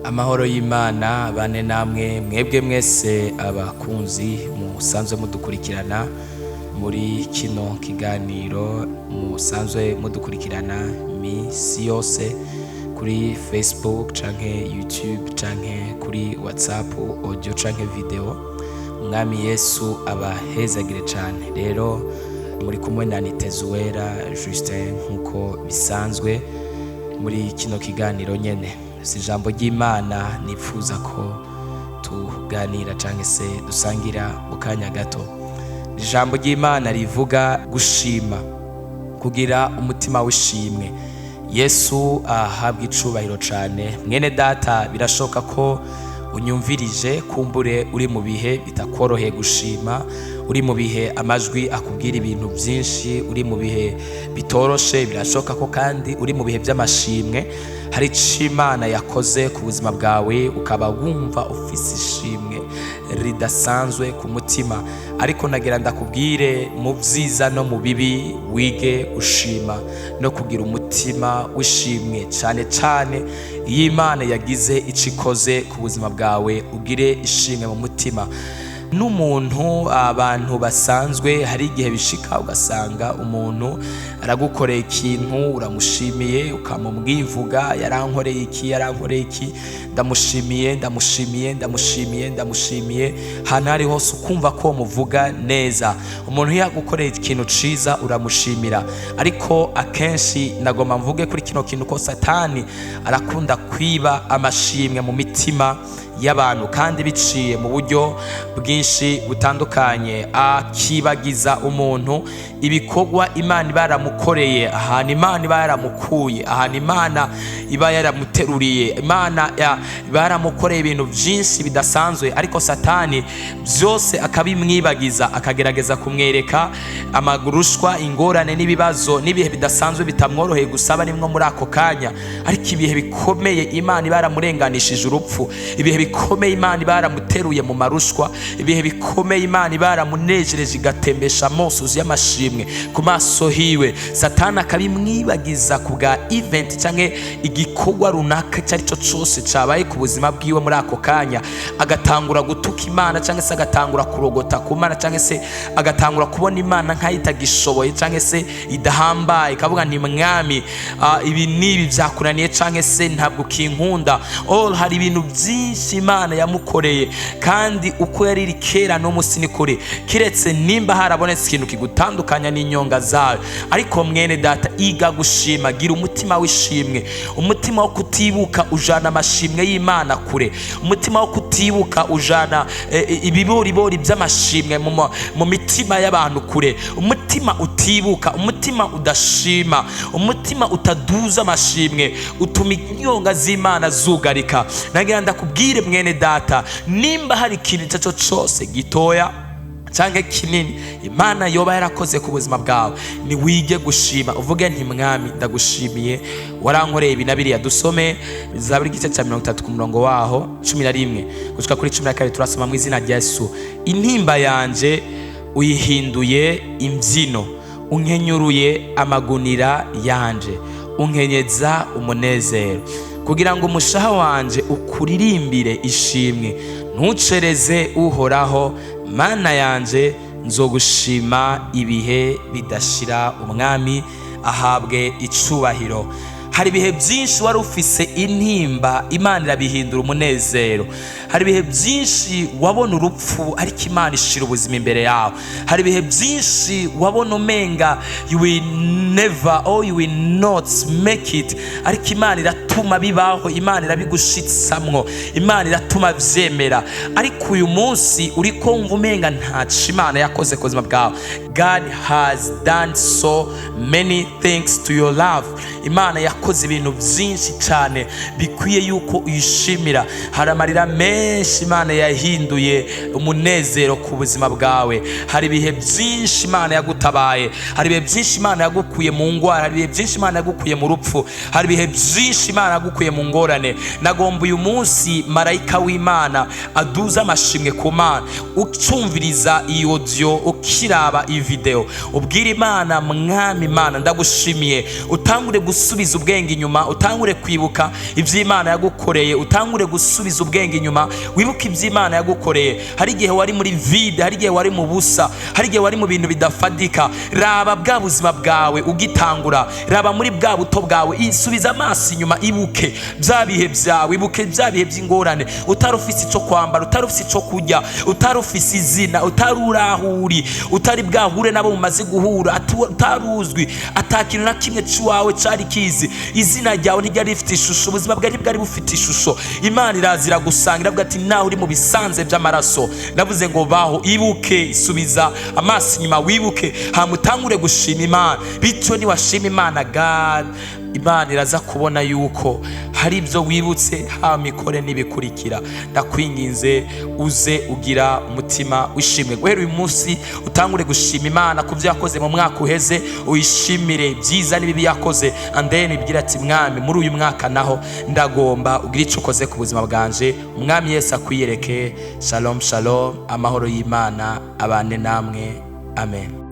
Amahoro y'Imana bane namwe mwebwe mwese abakunzi musanzwe mudukurikirana muri kino kiganiro, musanzwe mudukurikirana misi yose kuri Facebook canke YouTube canke kuri WhatsApp, audio canke video. Umwami Yesu abahezagire cane. Rero muri kumwe na Nitezuwera Justin nk'uko bisanzwe muri kino kiganiro nyene. Si ijambo ry'Imana nifuza ko tuganira cyangwa se dusangira mu kanya gato. Ijambo ry'Imana rivuga gushima, kugira umutima w'ishimwe. Yesu ahabwa icubahiro cyane. Mwene data, birashoboka ko unyumvirije, kumbure uri mu bihe bitakoroheye gushima, uri mu bihe amajwi akubwira ibintu byinshi, uri mu bihe bitoroshe. Birashoboka ko kandi uri mu bihe by'amashimwe, hari icyo Imana yakoze ku buzima bwawe, ukaba wumva ufise ishimwe ridasanzwe ku mutima. Ariko nagira ndakubwire, mu byiza no mu bibi, wige ushima no kugira umutima w'ishimwe, cyane cyane iyo Imana yagize icyo ikoze ku buzima bwawe, ugire ishimwe mu mutima. N'umuntu, abantu basanzwe, hari igihe bishika ugasanga umuntu aragukoreye ikintu, uramushimiye, ukamubwivuga: "Yarankoreye iki, yarankoreye iki, ndamushimiye, ndamushimiye, ndamushimiye, ndamushimiye." Ahantu ari hose ukumva ko muvuga neza. Umuntu iyo yagukoreye ikintu ciza uramushimira. Ariko akenshi nagomba mvuge kuri kino kintu ko Satani arakunda kwiba amashimwe mu mitima y'abantu, kandi biciye mu buryo bwinshi butandukanye, akibagiza umuntu ibikorwa Imana iba yaramukoreye, ahantu Imana iba yaramukuye, ahantu Imana iba yaramuteruriye. Imana iba yaramukoreye ibintu byinshi bidasanzwe, ariko Satani byose akabimwibagiza, akagerageza kumwereka amagurushwa, ingorane n'ibibazo n'ibihe bidasanzwe bitamworoheye gusaba nimwo muri ako kanya. Ariko ibihe bikomeye Imana iba yaramurenganishije urupfu, ibihe bikomeye Imana iba yaramuteruye mu marushwa, ibihe bikomeye Imana iba yaramunejereje, igatembesha amosozi y'amashimwe ku maso hiwe, Satani akabimwibagiza ku bwa event cyangwa igikorwa runaka icyo ari cyo cyose cyabaye ku buzima bwiwe muri ako kanya, agatangura gutuka Imana, cyangwa se agatangura kurogota ku Mana, cyangwa se agatangura kubona Imana nk'aho itagishoboye cyangwa se idahambaye, ikavuga nti: "Mwami, ibi n'ibi byakunaniye," cyangwa se "Ntabwo ukinkunda." Oh, hari ibintu byinshi Imana yamukoreye, kandi uko yari iri kera n'umunsi ni kure, kiretse nimba harabonetse ikintu kigutandukanya n'inyonga zawe. Ariko mwene data, iga gushima, gira umutima w'ishimwe. Umutima wo kutibuka ujana amashimwe y'Imana kure. Umutima wo kutibuka ujana ibiboribori by'amashimwe mu mitima y'abantu kure. Umutima utibuka, umutima udashima, umutima utaduza amashimwe utuma inyonga z'Imana zugarika. Nagira ndakubwire mwene data, nimba hari ikintu icyo ari cyo cyose, gitoya cyangwa kinini, Imana yoba yarakoze ku buzima bwawe, ni wige gushima, uvuge nti: "Mwami, ndagushimiye, warankoreye ibi na biriya." Dusome Zaburi igice cya 30 ku murongo waho 11 gushika kuri 12. Turasoma mu izina rya Yesu. Intimba yanje uyihinduye imbyino, unkenyuruye amagunira yanje, unkenyeza umunezero, kugira ngo umushaha wanje ukuririmbire ishimwe. Ntucereze, Uhoraho Mana yanje, nzogushima ibihe bidashira. Umwami ahabwe icubahiro. Hari ibihe byinshi wari ufise intimba, Imana irabihindura umunezero. Hari ibihe byinshi wabona urupfu, ariko Imana ishira ubuzima imbere yawe. Hari ibihe byinshi wabona umenga you will never or you will not make it, ariko Imana iratuma bibaho, Imana irabigushitsamwo, Imana iratuma vyemera. Ariko uyu munsi uriko wumva umenga ntaco Imana yakoze ku buzima bwawe. God has done so many things to your life. Imana yakoze ibintu byinshi cyane bikwiye yuko uyishimira. Hari amarira menshi Imana yahinduye umunezero ku buzima bwawe. Hari ibihe byinshi Imana yagutabaye. Hari ibihe byinshi Imana yagukuye mu ngwara. Hari ibihe byinshi Imana yagukuye mu rupfu. Hari ibihe byinshi Imana yagukuye mu ngorane. Nagomba uyu munsi marayika w'Imana aduze amashimwe ku Mana. Ucumviriza iyi audio, ukiraba iyi. video, ubwire Imana: "Mwami Imana, ndagushimiye." Utangure gusubiza ubwenge inyuma, utangure kwibuka iby'Imana yagukoreye, utangure gusubiza ubwenge inyuma, wibuke iby'Imana yagukoreye. Hari igihe wari muri vide, hari igihe wari mu busa, hari igihe wari mu bintu bidafatika. Raba bwa buzima bwawe ugitangura, raba muri bwa buto bwawe, isubiza amaso inyuma, ibuke bya bihe byawe, ibuke bya bihe by'ingorane, utari ufise icyo kwambara, utari ufise icyo kurya, utari ufise izina, utari urahuri, utari bwahure nabo mumaze guhura, utaruzwi, atakintu na kimwe cy'iwawe cyari kizi, izina ryawe ntiryari rifite ishusho, ubuzima bwawe ntibwari bufite ishusho. Imana irazira gusanga, iravuga ati: "Nawe uri mu bisanze by'amaraso, ndavuze ngo baho." Ibuke, subiza amaso inyuma, wibuke, hama utangure gushima Imana. Bityo niwashima Imana, God, Imana iraza kubona yuko hari ibyo wibutse, hama ikore n'ibikurikira. Ndakwinginze, uze ugira umutima wishimwe. Guhera uyu munsi utangure gushima Imana ku byo yakoze mu mwaka uheze, uyishimire byiza n'ibibi yakoze, and then ibwira ati: "Mwami, muri uyu mwaka naho ndagomba ugire icyo ukoze ku buzima bwanje." Umwami Yesu akwiyereke. Shalom, shalom, amahoro y'Imana abane namwe, amen.